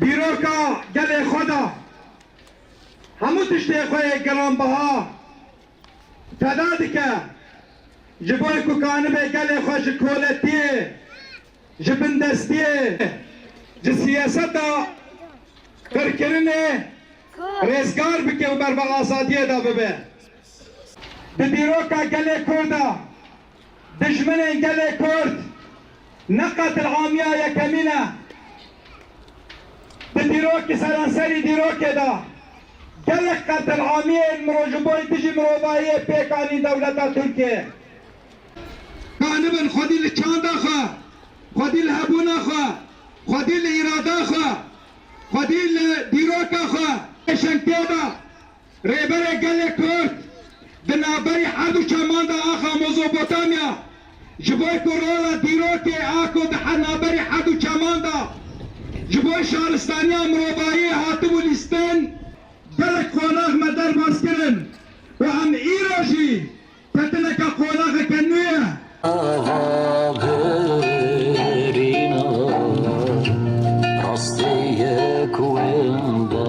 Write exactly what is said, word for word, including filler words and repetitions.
Dîroka gelê xwe de hemû tiştê xwe yê giranbiha feda dike, ji bo ku kanibe gelê xwe ji koletiyê, ji bindestiyê, ji siyaseta qirkirinê rêzgar bike û ber bi azadiyê de bibe. Di dîroka gelê Kurd de dijminên gelê Kurd ne qetilamiya yekemîn e. Di dîrokî seranserî dîrokê de gelek qetilamiyên mirov ji bo dijî mirovahiyê pêk anî dewleta Tirkiyê. Kanibin xwedî li çanda xwe, xwedî li hebûna xwe, xwedî li îrada xwe, xwedî li dîroka xwe, pêşengtê de. Rêberê gelê Kurd di navberî herdu çeman de axa Mezopotamya, ji bo ku rola dîrokê a ku di he-, navberî herdu çeman de ji bo şaristaniya mirovahiyê hatibû lîstin, gelek qonax me derbas kirin û em îro jî ketineke qonaxeke nû ye. Ava birîna rastê ye ku wenda.